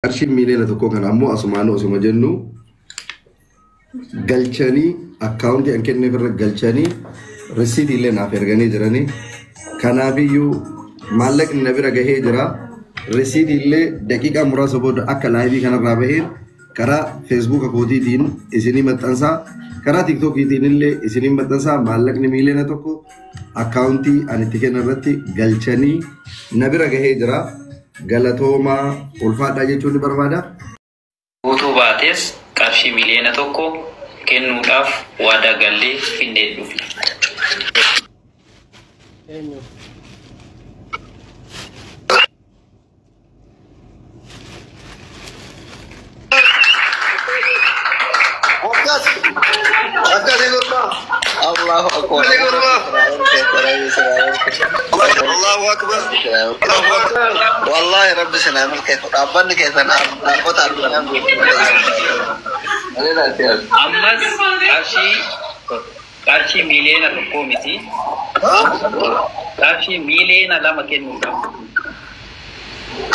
Qarshiin 1 miiliyoona kana ammoo asumaan osuma jennu galchanii, akkaawuntii an kenneef irra galchanii, risiitii illee naaf erganii jiranii. Kanaafiyyuu maallaqni na bira gahee jira. Risiitii illee daqiiqaa muraasa booda akka live kanarraa baheen karaa Feesbuuka kootiitiin isinii maxxansaa, karaa Tiktookiitiin illee isinii maxxansaa. Maallaqni 1 miiliyoona akkaawuntii ani itti kennan irratti galchanii na bira gahee jira. Galatoomaa, ulfaadhaa jechuun ni barbaada. Guutuu baates qarshii 1 miiliyoona kennuudhaaf waadaa gallee finnee dhufne. Eenyu? Akkas. Akkasi gurbaa. Allahu akbar. Akkasi gurbaa. Allahu akbar. Allahu akbar. Wallahi Rabbi sinaa milkeessu. Dhaabbanni keessan dhaabbata addunyaa guutuu. Ammas qarshii 1 miiliyoona miti, qarshii 2 miiliyoona kennuudhaaf.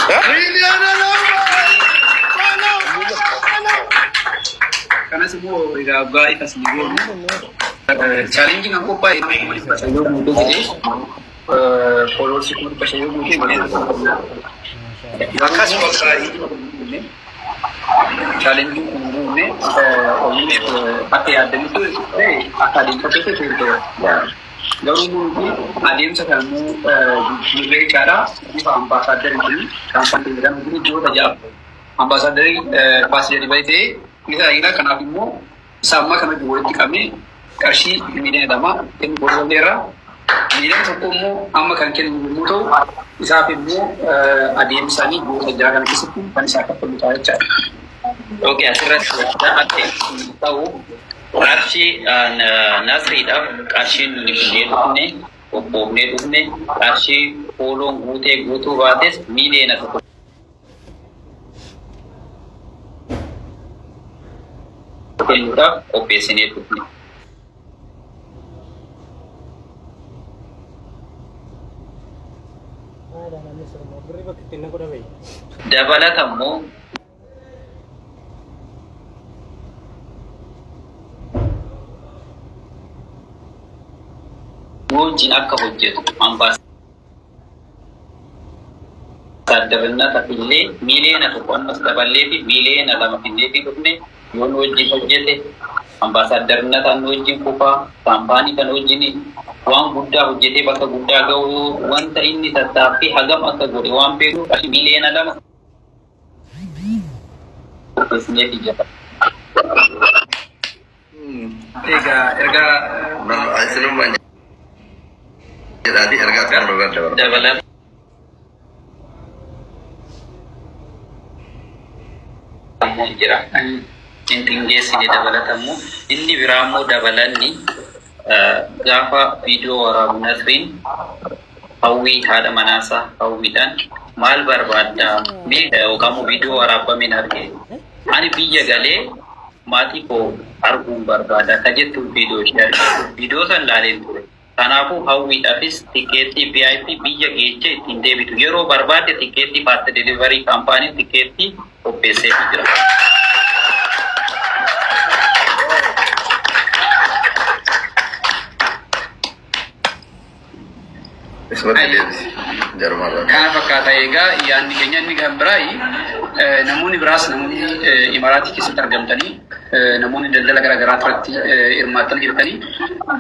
2 miiliyoona. Kanas immoo egaa abbaa ifas ni goonu. Challenge kan qophaa'e nama 500,000 yoo guutee jedhee, followers 500,000 yoo guutee jedhee Akkas qophaa'e. Challenge kun guunne almost akka yaaddanitti ta'e, akka adeemsatti ta'e. Garuu nuti adeemsa kan immoo jijjiirree jechaadha, bifa ambaasaadariitiin kaampaanii jedhamu kun ji'oota 6 ambaasaadarii fast delivery ta'ee ni tajaajila. Kanaaf immoo isa ammaa kana walitti qabnee qarshii 2 miiliyoona kennu godhameera. 1 miiliyoona immoo amma kan kennu yommuu ta'u, isaaf immoo adeemsaanii ji'oota 6 kana keessatti kan isaa kaffalu ta'a jechaadha. Okay, asirratti wanta akka ta'u, qarshii Nasriidhaaf qarshiin nuni finnee dhufne, qophoofnee dhufne, qarshii fooloon guutee guutuu baates 1 miiliyoona kennuudhaaf qopheessinee dhufne. Dabalata immoo wajjin akka hojjetu ambaasaaddarannata illee 1 miiliyoona ammas daballee fi 2 miiliyoona finnee fi dhufne. Yoo nu wajjin hojjete, ambaasaaddarnata nu wajjin kufaa, kaampaanii kan wajjin waan guddaa hojjetee bakka guddaa ga'u, wanta inni tattaaffii hagam akka godhe waan beeku, qarshii 2 miiliyoona qopheessinee fi jira. Egaa ergaa Isinummaan jedhaati ergaa xumuruu irra dabala. Dabalata immoo jira. Hin xingeessine. Dabalata immoo inni biraa immoo dabalanni gaafa viidiyoo waraabu Nasriin Hawwii, haadha manaasaa Hawwiidhaan, maal barbaaddaa mee, yookaan immoo viidiyoo waraabameen arge, ani biyya galee maatii koo arguun barbaada ka jettu viidiyoo ishee arge, viidiyoo san laaleen ture. Kanaafuu Hawwiidhaafis tikeettii VIP biyya geechee ittiin deebitu yeroo barbaadde tikeettii fast delivery kaampaaniin tikeettii qopheessee jira. Isumatti deebisi. Jarumarraa. Kana fakkaata egaa yaadni keenya. Inni kan biraayi, namoonni biraas, namoonni Imaraatii keessatti argamtanii, namoonni daldala garaa garaa irratti hirmaatanii jirtanii,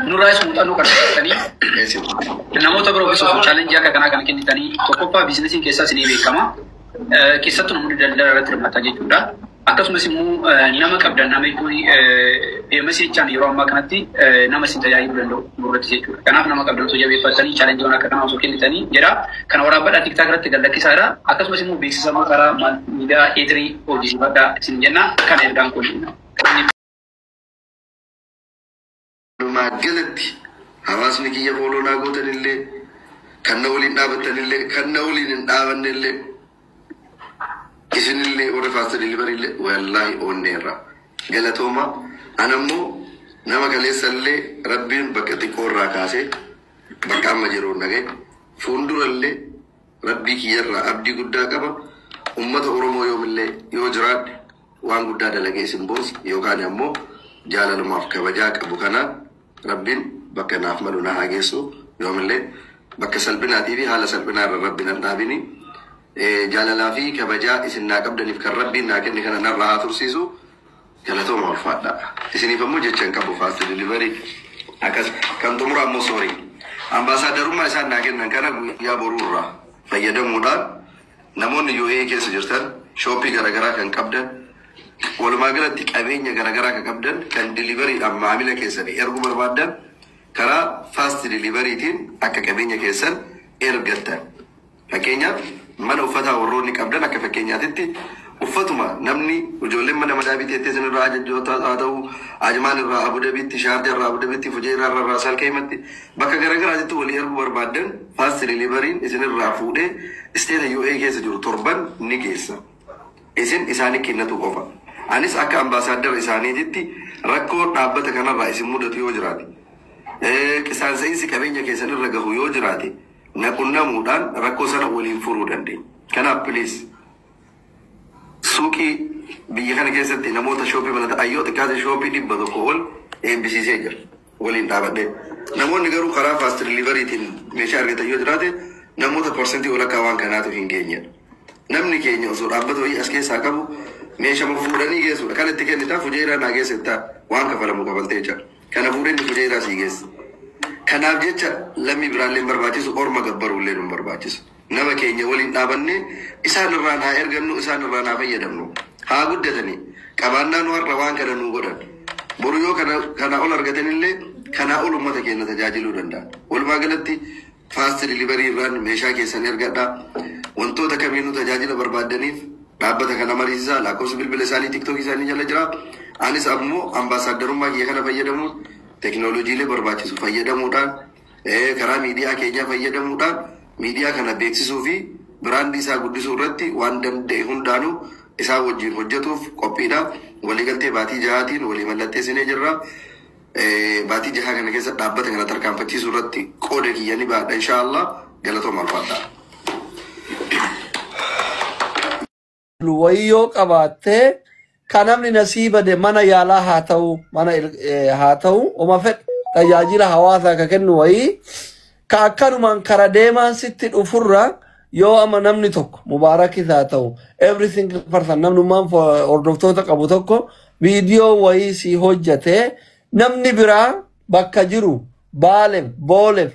nurraas muuxannoo kan argatanii namoota biroo osoo challenge akka kanaa kana kennitanii, tokkoffaa biizinasiin keessaas ni beekama. Keessattuu namoonni daldala irratti hirmaatan jechuudha. Akkasumas immoo nama qabdan, nama jechuun PMS jechaan yeroo ammaa kanatti nama isin tajaajiluu danda'u nurratti jechuudha. Kanaaf nama qabdan osoo jabeeffatanii challengewwan akka kanaa osoo kennitanii jedha. Kana waraabbadhaa TikTok irratti gad lakkisaadha. Akkasumas immoo beeksisa immoo karaa miidiyaa eetirii hojjechiifadhaa isin jenna. Kana ergaan kun. Walumaa galatti hawaasni kiyya follow naa gootanillee, kan na waliin dhaabattanillee, kan na waliin hin dhaabannellee, isinillee, warra fast deliveryllee, wallaahi onneerra galatooma. Anammoo nama kaleessallee Rabbiin bakka xiqqoorraa kaasee bakka amma jiru nagee, fuuldurallee Rabbii kiyyarraa abdii guddaa qaba. Uummata Oromoo yoomillee yoo jiraadhe waan guddaa dalagee isin boonsa yookaan ammoo jaalalumaaf kabajaa qabu kanaan Rabbiin bakka naaf malu na haa geessu. Yoomillee bakka salphinaatii fi haala salphinaa irra Rabbi nan dhaabini. Jaalalaa fi kabajaa isin naa qabdaniif kan Rabbiin naa kenne kana narraa haa tursiisu. Galatooma, ulfaadha. Isiniif ammoo jecha hin qabu. Fast delivery akkas kan xumura ammoo sorry. Ambaasaaddarummaa isaan naa kennan kana guyyaa boruurraa fayyadamuudhaan namoonni UAE keessa jirtan, shop garaagaraa kan qabdan, walumaa galatti qabeenya garaagaraa kan qabdan, kan deliverydhaan maamila keessanii erguu barbaaddan, karaa fast deliverytiin akka qabeenya keessan ergattan. Fakkeenyaaf, mana uffataa warroonni qabdan, akka fakkeenyaatitti uffatuma namni ijoolleen mana madaabii teettee isin irraa ajajjoota haa ta'u, Ajmaan irraa Abu Dhabiitti, Shaarjaa irraa Abu Dhabiitti, Fujeeraa irraa Raas Al Khaimatti, bakka garaagaraatitti walii erguu barbaaddan, fast deliveryn isin irraa fuudhee state UAE keessa jiru torban ni geessa. Isin isaanii kennatu qofa. Anis akka ambaasaaddara isaaniititti rakkoo dhaabbata kanarraa isin mudatu yoo jiraate, qisaasa'insi qabeenya keessan irra gahu yoo jiraate, na qunnamuudhaan rakkoo sana waliin furuu dandeenya. Kanaaf please, suuqii biyya kana keessatti namoota shop banatan ayyoo xiqqaate shop 100 ol eebbisiisee jira waliin dhaabadhee. Namoonni garuu karaa fast deliverytiin meeshaa argatan yoo jiraate, namoota percent walakkaa waan kanaatu hin geenyedha. Namni keenya osoo dhaabbata wayii as keessaa qabu meeshaa fuudhanii geessuudha. Kan itti kennitaa Fujeeraa naa geessettaa waan kafalamu kafaltee jira. Kana fuudhee inni Fujeeraa sii geessa. Kanaaf jecha lammii biraallee hin barbaachisu, orma gabbaruullee nu hin barbaachisu. Nama keenya waliin dhaabannee isaan irraan haa ergannu, isaan irraan haa fayyadamnu. Haa guddatanii. Qabaannaa nu har'a waan kana nuu godhan. Boru yoo kana ol argatanillee kanaa ol uummata keenya tajaajiluu danda'a. Walumaa galatti fast delivery irraan meeshaa keessan ergadhaa. Wantoota kamiinuu tajaajila barbaaddaniif dhaabbata kana mariisisaa. Lakkoofsa bilbila isaanii TikTok isaanii jala jira. Anis ammoo ambaasaaddarummaa kiyya kana fayyadamuun, teekinooloojiilee barbaachisu fayyadamuudhaan, karaa miidiyaa keenyaa fayyadamuudhaan miidiyaa kana beeksisuu fi brand isaa guddisuu irratti waan danda'e hundaanuu isaa wajjin hojjetuuf qophiidha. Waliigaltee baatii 6tiin walii mallatteessinee jirra. Baatii 6 kana keessa dhaabbata kana tarkaanfachiisuu irratti qooda kiyya ni baadha inshaallah. Galatooma, ulfaadha. Wayii yoo qabaattee kan namni nasii bade, mana yaalaa haa ta'u, mana haa ta'u, oma fedhe tajaajila hawaasaa ka kennu wayii ka akkanumaan kara deemaan sitti dhufurra, yoo ama namni tokko mubaarakis haa ta'u, every single person, namnummaan hordoftoota qabu tokko viidiyoo wayii si hojjatee, namni biraa bakka jiru Baaleef, Booleef,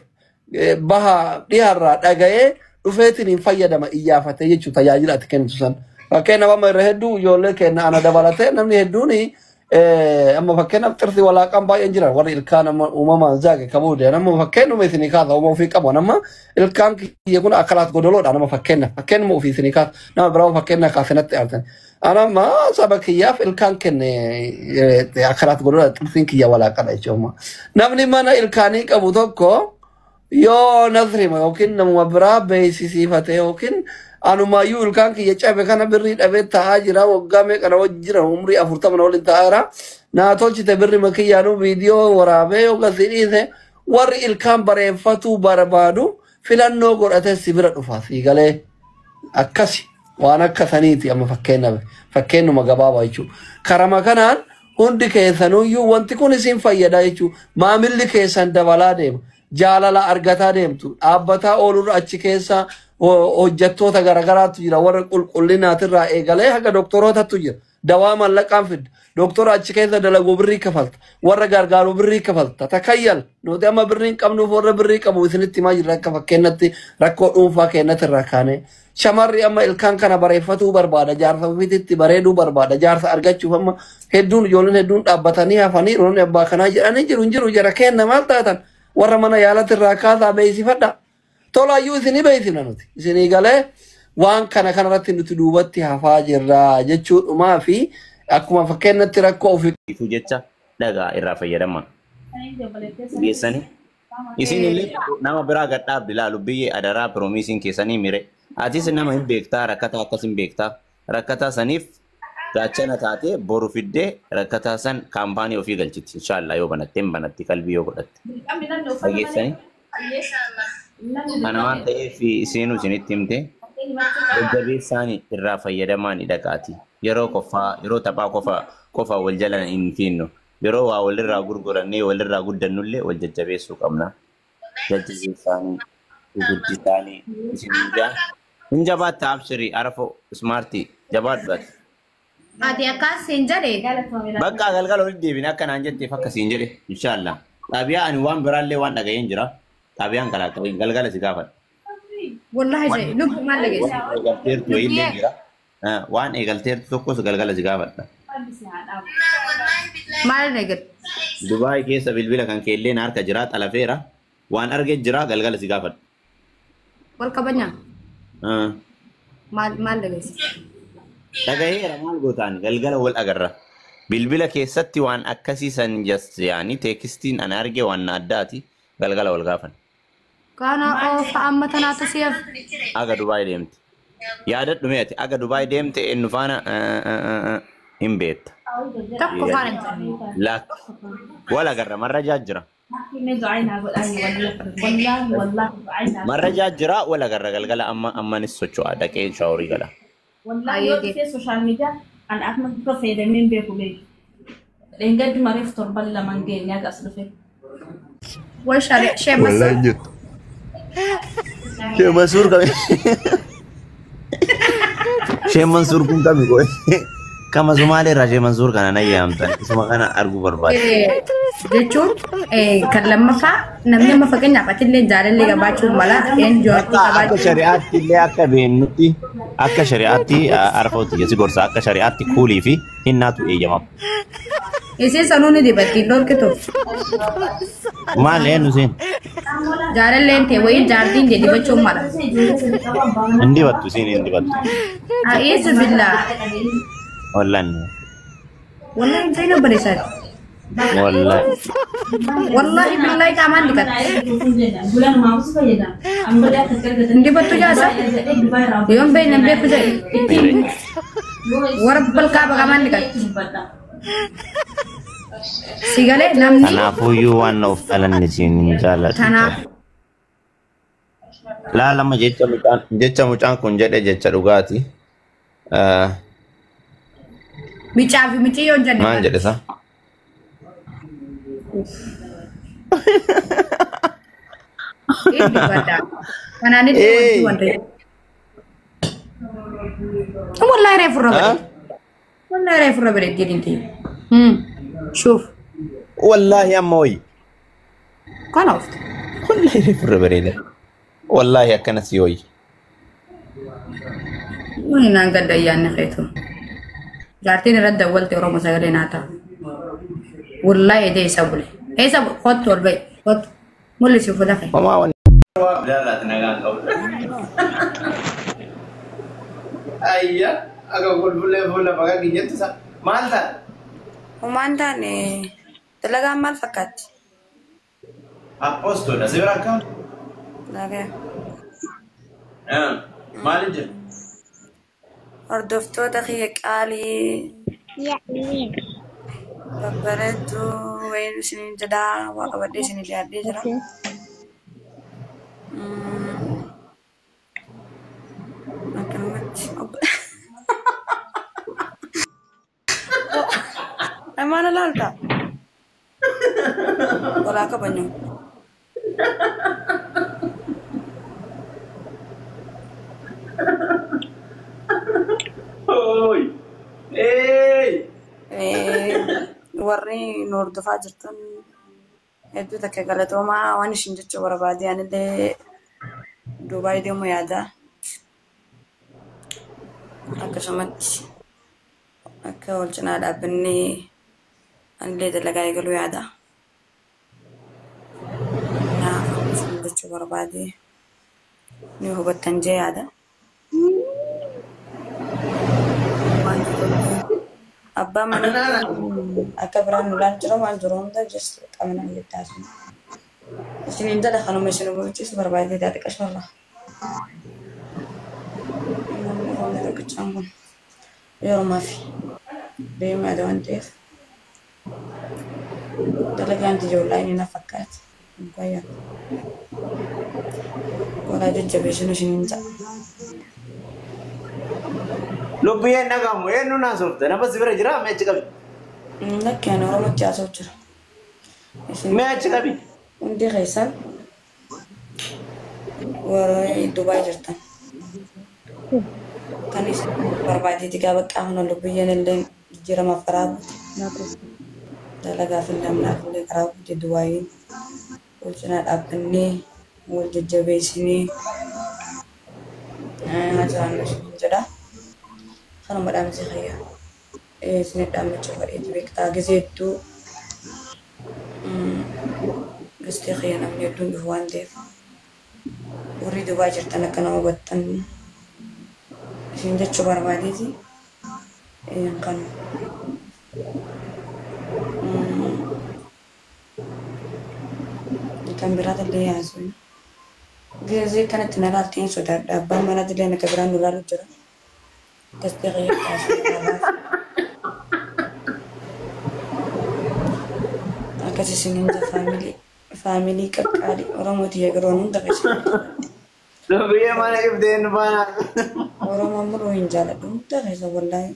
baha dhiharraa dhaga'ee dhufeetiin hin fayyadama iyyaafatee jechuudha tajaajila ati kennitu san. Fakkeenyaaf, amma irra hedduu ijoollee keenya ana dabalatee namni hedduun amma fakkeenyaaf xirsi walaaqaan baay'een jiran, warri ilkaan amma uumamaan zaage qabuu nama fakkeenyuma isinii kaasa, uuma ofii qabu. Nama ilkaan kiyya kun akkalaat godoloodha, nama fakkeenyuma ofii isinii kaasa, nama biraa fakkeenya kaasinatti aartan. Ana amma saba kiyyaaf ilkaan kenne akkalaat godoloodha, xirsiin kiyya walaaqadha jechuudha. Namni mana ilkaanii qabu tokko yoo Nasrima yookiin namuma biraa beeksisiifate yookiin anumayyuu ilkaan kiyya cabe kana birrii dhabee taa'aa jira, waggaa meeqa na wajji jira, umrii 40 na waliin taa'aa jira, naa tolchite birri makiyyaanuu viidiyoo waraabee yoo gasi dhiise, warri ilkaan bareeffatuu barbaadu filannoo godhatee si bira dhufa. Sii galee? Akkasi waan akka saniiti. Amma fakkeenyuma gabaabaa jechuudha. Karama kanaan hundi keessanuyyuu wanti kun isin fayyada jechuudha. Maamilli keessan dabalaa deema. Jaalala argataa deemtu. Dhaabbataa oolurra achi keessa hojjettoota garagaraatu jira. Warra qulqullinaatirraa eegalee haga doktorootatu jira. Dawaa mallaqaan fidda. Doktora achi keessa dalaguu birrii kafalta. Warra gargaaru birrii kafalta. Takayyal. Nuti amma birrii hin qabnuuf warra birrii qabu isinitti himaa jirra akka fakkeenyatti rakkoo dhuunfaa keenyatti irraa kaane. Shamarri amma ilkaan kana bareeffatuu barbaada. Jaarsa ofiitti bareeduu barbaada. Jaarsa argachuuf amma hedduun ijoolleen hedduun dhaabbatanii hafanii roonni abbaa kanaa jedhanii jiru hin jiru jara kenna maal taatan warra mana yaalatti irraa kaasaa beeksifadha. Tolaayyuu isinii beeksifna nuti. Isinii galee? Waan kana kanarratti nuti duubatti hafaa jirra jechuudhumaa fi akkuma fakkeenyatti rakkoo ofii Ifu jecha dhagaa irraa fayyadama. Geessanii. Isin illee nama biraa gad dhaabdi laalu biyyi adaraa promiseiin keessanii mire. Atis nama hin beektaa, rakkataa akkas hin beektaa. Rakkataa saniif gaachana taatee boru fiddee rakkataa san kaampaanii ofii galchiti. Inshaallah yoo banatte hin banatti qalbii yoo godhatte. Dhageessanii. Kana waan ta'eef isinuu isinitti himte. Jajjabeessaani irraa fayyadamaan dhaqaati. Yeroo qofaa yeroo taphaa qofa qofa wal jala hin fiinnu. Yeroo waa walirraa gurgurannee walirraa guddannullee wal jajjabeessuu qabna. Jajjabeessaanii gurguddisaanii isin ijaa. Hin jabaatta abshirii arafo ismaartii jabaadhu ati. Ati akkas hin jedhe. Bakka galgala walitti deebine akka naan jetteef akka siin jedhe inshaallah. Xaabiyaa ani waan biraallee waan dhaga'een jira. Xaabiyaan kalaaqabeen galgala si gaafadha. Wallahi jedhe lubbu maal dhageessa. Waan eegalteertu wayiillee jira. Waan eegalteertu tokkos galgala si gaafadha. Maal dhageessa? Dubaay keessa bilbila kan keelleen harka jira xalafeera. Waan arge jira galgala si gaafadha. Wal kabajaa. Maal maal dhageessa? Dhagaheera maal gootaan galgala wal agarra. Bilbila keessatti waan akkasii san just yaani teekstiin ana arge waan addaati galgala wal gaafan. Kana oofa amma tanaatu si'af. Aga Dubaay deemte. Yaadadhu mee ati aga Dubaay deemte eenyu faana hin beekta. Tokko faana hin jedhu. Lakki wal agarra marrajaa jira. Marrajaa jira wal agarra galgala amma ammanis socho'aa dhaqee shaaworii gala. Wallahi yoo dhufee sooshaal miidiyaa an akkuma dura fayyadamee hin beeku beeku. Dheengaddi mareef torban lamaan geenye akka as dhufe. Wal share shee Wallahi masuu. jettu. Shee Mansuur kami. Shee Mansuur kun kami qoy. Kama Somaaleerraa Shee Mansuur kana na yaamtan isuma kana arguu barbaade. Jechuun kan lammaffaa namni amma fakkeenyaaf atillee jaalallee qabaachuu mala eenyu Akka akka qabaachuu shari'aatti illee akka beennutti akka shari'aatti arfootti si gorsa akka shari'aatti kuulii fi hinnaatu eeyyamama. Isiin sanuu ni dibatti dhorkitu. Maal eenyu siin? Jaalalleen ta'e wayii jaartiin jedhi dibachuu mala. Hin dibattu siin hin dibattu. A'iizu billaa. Wallaan. Wallahi hin ta'in obboleessaati. Wallahi. Wallahi billahi qaamaan dhiqatte. Hin dibattu jaasa. Yoon beekne hin beeku jedhe. Warra balqaaba qaamaan dhiqatte. Si galee namni Kanaafuyyuu waan of dhalanne siin hin jaalladhu. tanaaf Laalama jecha mucaan kun jedhe jecha dhugaati. micaa fi miciyyoon jenne. Maal jedhe isaa? Inni dibata. Kanaan illee wanti wanta. Wallahi reefu irra bareeda. Wallahi reefu irra bareeda jedhin ta'e. Shuuf. Wallaahi amma wayi. Kana oofte. Wallaahi reefu irra bareeda. Wallaahi akkana si wayi. Wani naan gadda ayyaanni keetu. Jaartiin irratti dawwalte Oromoo sagalee naa ta'a. Wallahi edee isa bule. Eessa kottu ol ba'i kottu. Mul'isi fuula kee. Homaa wanni. Jaalaati nagaan qabu. Ayya akka qulqullee fuula bakka kiyyattu isa maal ta'a? Homaan taane dalagaan maal fakkaatti? Apostoola si bira akkam? Nagaa. Maaliif jira? Hordoftoota kiyya qaalii babbareedduu wayiin isiniin jedhaa waa qabadhee isinii dhiyaadhee jira. Akkanumatti Maal ilaalta? Walaa kabajnu. Hooy! Eey! Warri nu hordofaa jirtan hedduu takka galatoomaa waan ishin jechuu barbaade anillee Dubaay deemuu yaada. Akkasumatti akka wal cinaa dhaabbannee anillee dalagaa eegaluu yaada. Kanaaf isin jechuu barbaade ni hubattan jee yaada. Waan jiru abbaan manaa akka biraan nulaan jira waan jiru hunda just qabna jettaasuma. Isiniin jedha kanuma isin hubachiisu barbaade taate qasharra. Namni kun tokkichaan kun yeroo fi deemee yaada waan ta'eef dalagaan ijoollee inni na fakkaata. Guyyaa. Walaa jajjabeessinu isiniin jedha. Lubbiyyeen dhagahamu eenyu naasofte nama si bira jira mee achi qabi. Lakki ani Oromootti haasa'u jira. Isin Mee achi qabi. hundi keessan warra Dubaay jirtan. Kan isin barbaadeeti gaafa qaamna lubbiyyeen illee jijjiiramaaf karaa buute. Dalagaaf illee amnaaf illee karaa buute Dubaayiin wal cinaa dhaabbannee wal jajjabeessinee haa jiraannu isin jedha. Kanuma dhaamsi kiyya. Isin dhaammachuu fedheeti beektaa gisee hedduu gistee kiyya namni hedduun dhufu waan ta'eef warri Dubaay jirtan akka nama hubattan isin jechuu barbaadeeti kan kan biraatillee yaasuun gisee kanatti na laalteen sodaadha abbaan manaatillee akka biraan nu laalu jira gistee kiyya taasisuu barbaade. Akkas isiniin jira faamilii faamilii qaqqaalii Oromooti yeroon hunda keessa. Lubbiyyee mana ibdeen baana. Oromoon muruu hin jaaladhu hunda keessa wallaahi.